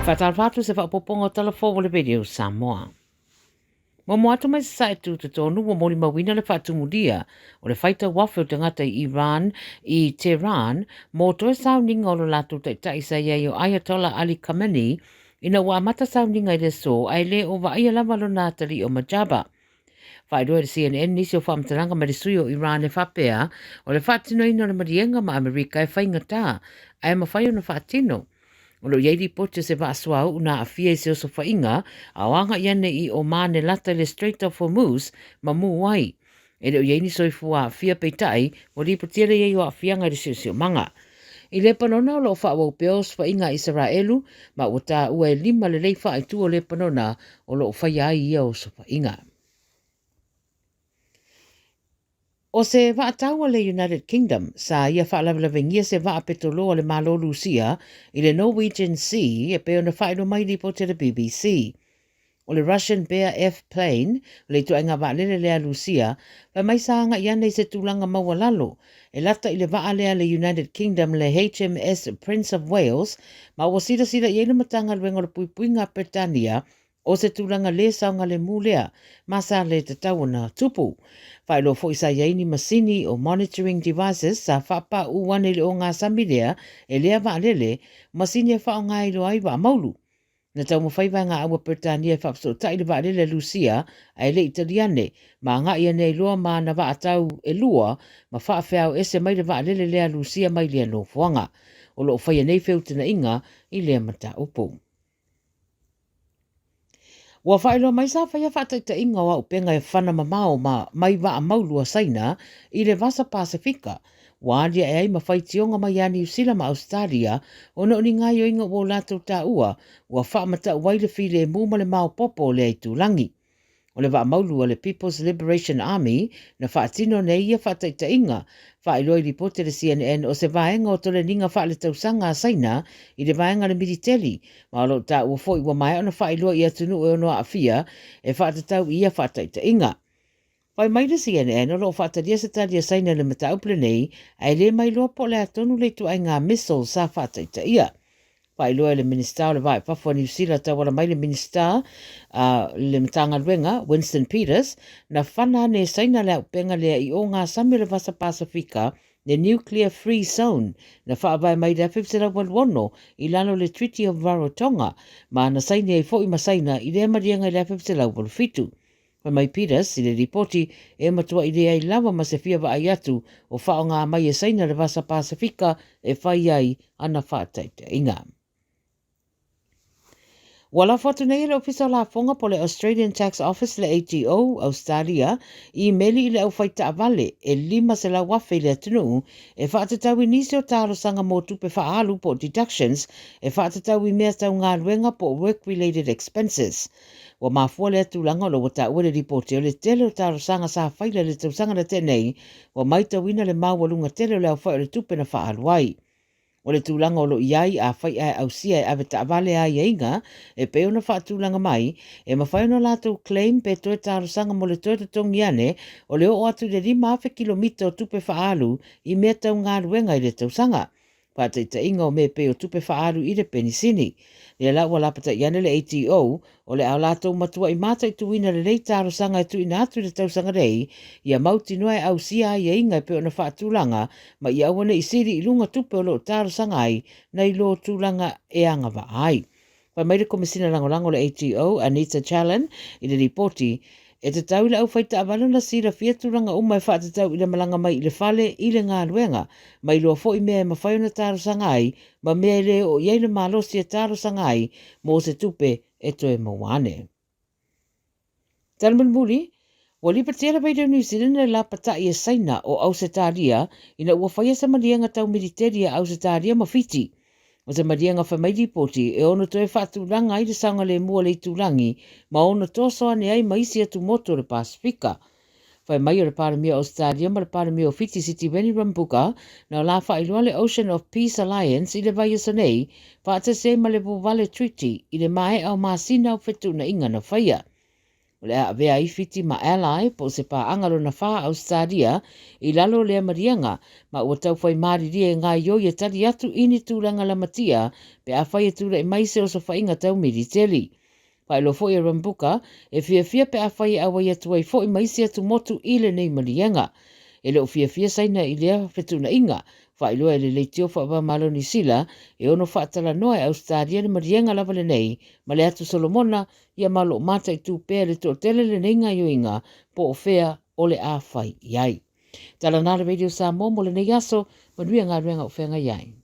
Faatalofa atu se faaopoopoga o tala fou o le Radio Samoa. Muamua atu mai Sasae Tutotonu ua molimauina le faatumulia o le faitau afe o tagata i Iran i Tehran mō toe sauniga o lo latou taitai sa i ai o Ayatollah Ali Khamenei ina ua amata sauniga i le aso ae le o vaaia lava lona atalii o Mojtaba. Faailoa e le CNN nisi o faamatalaga mai le sui o Iran e faapea o le faatinoina o le maliega ma Amerika e faigata ae mafai ona faatino. O lo o i ai lipoti o se vaa suauu na aafia i se osofaiga a o agai ane i Oman e lata i le Strait of Hormuz ma mū ai. E le o i ai ni soifua aafia peitai ua lipotia le i ai o aafiaga i le siosiomaga. I Lepanona o lo o faaauau pea osofaiga a Isaraelu ma ua taua e lima lelei faaitu o Lepanona o lo o faia ai ia osofaiga. O se vaa taua le United Kingdom, sa ia faalavelavengia se vaa petolo a le Malo Lusia i le Norwegian Sea e pei ona faailoa mai i lipoti a le BBC. O le Russian Bear F plane, o le ituaiga vaalele lea a Lusia, fai mai sa agai ane i se tulaga maualalo e lata i le vaa lea a le United Kingdom le HMS Prince of Wales ma ua silasila i ai le Matagaluega o le Puipuiga a Peretania O se tulaga lē saogalemu lea, ma sa lē tatau ona tupu. Faailoa foi sa i ai ni masini o monitoring devices sa faapauu ane i le ogasami lea e lea vaalele, masini e faaaoga e iloa ai vaa maulu. Na taumafai vaegaau a Peretania e faafesootai le vaalele a Lusia ae le i tali ane, ma agai ane ai loa ma ana vaatau e lua ma faafeao ese mai le vaalele lea a Lusia mai lea nofoaga. O lo o faia nei feutanaiga i lea mataupu. Ua faailoa mai sa faia faataitaiga o auupega e fana mamao ma mai vaa maulu a Saina i le Vasa Pasefika, ua aliae ai ma faitioga mai ia Niu Sila ma Ausetalia ona o ni gaoioiga ua o latou taua ua faamatau ai le filemu ma le maopoopo o lea itulagi. O le vaa maulu a le People's Liberation Army na faatino nei ia faataitaiga, faailoa i lipoti a le CNN o se vaega o toleniga faaletausaga a Saina i le vaega a le militeli, ma o lo o taua foi ua maea ona faailoa i atunuu e ono aafia e faatatau i ia faataitaiga. Fai mai le CNN o lo o faatalia se tali a Saina i le mataupu lenei, ae le mailoa po o le a tonu le ituaiga missile sa faataitaia. Faailoa e le Minisita o le Va i Fafo a Niu Sila tauala mai le Minisita a le Matagaluega, Winston Peters, na fana ane e Saina le auupega lea i ogasami o le Vasa Pasefika, le Nuclear Free Zone, na faavae mai i le 1986 i lalo o le Treaty of Rarotonga, ma na saini ai foi ma Saina i lea maliega i le 1987. Fai mai Peters i le lipoti, e matuai leai lava ma se fia vaai atu o faaaoga mai e Saina le Vasa Pasefika e fai ai ana faataitaiga. Ua lafo atu nei e le Ofisa o Lafoga po o le Australian Tax Office le ATO, Ausetalia, imeli i le aufai taavale e 500,000 i le atunuu e faatatau i nisi o talosaga mō tupe faaalu po o deductions e faatatau i mea tau galuega po o work related expenses. Ua mafua lea tulaga ona ua taua i le lipoti o le tele o talosaga sa faila i le tausaga na tea nei, ua maitauina le maualuga tele o le aofai o le tupe na faaalu ai. O le tulaga o lo o i ai, afai ae ausia e ave taavale aiaiga e pei ona faatulaga mai, e mafai ona latou claim pe toe talosaga mo le toe totogi ane o le oo atu i le 5,000 kilomita o tupe faaalu i mea tau galuega i le tausaga. Faataitaiga o mea e pei o tupe faaalu i le penisini. Lea la ua lapatai ane le ATO, o le a latou matuai mataituina lelei talosaga e tuuina atu i le tausaga nei, ia mautinoa e ausia aiaiga e pei ona faatulaga ma ia aua ne i sili i luga tupe o lo o talosaga ai nai lo tulaga e agavaa ai. Fai mai le Komesina Lagolago o le ATO, Anita Challen, i le lipoti, E tatau i le aufaitaavale ona silafia tulaga uma e faatatau i le malaga mai i le fale i le galuega, ma iloa foi mea e mafai ona talosaga ai ma mea e le oo i ai le malosi e talosaga ai mo se tupe e toe maua ane. Tali mulimuli, Ua lipatia le Radio New Zealand le lapatai e Saina o Ausetalia ina ua faia se maliega tau militeli a Ausetalia ma Fiti. O se maliega fai mai lipoti e ono toe faatulaga ai le saogalemu o le itulagi ma ono toso ane ai ma isi atumotu o le Pasefika. Fai mai o le Palemia o Ausetalia ma le Palemia o Fiti Sitiveni Rabuka na o la faailoa le Ocean of Peace Alliance i le vaiaso nei faatasi ai ma le Vuvale Treaty i le maea o masina o fetuunaiga na faia. O le a avea ai Fiti ma Ally po o se paaga lona fa a Ausetalia i lalo o lea maliega, ma ua taufai malilie e gaoioi e tali atu i ni tulaga lamatia pe afai e tulai mai se osofaiga tau militeli. Faailoa foi e Rabuka e fiafia pe afai e auai atu ai foi ma isi atumotu i lenei maliega. E le o fiafia Saina i lea fetuunaiga. Faailoa e le leitio faava-o-Malo Niu Sila e ono faatalanoa e Ausetalia le maliega lava lenei ma le Atu Solomona ia ma o lo o mataitu pea e le toatele lenei gaoioiga po o fea o le a fai i ai. Tala na le Radio Samoa mo lenei aso, manuia galuega o feagai ai.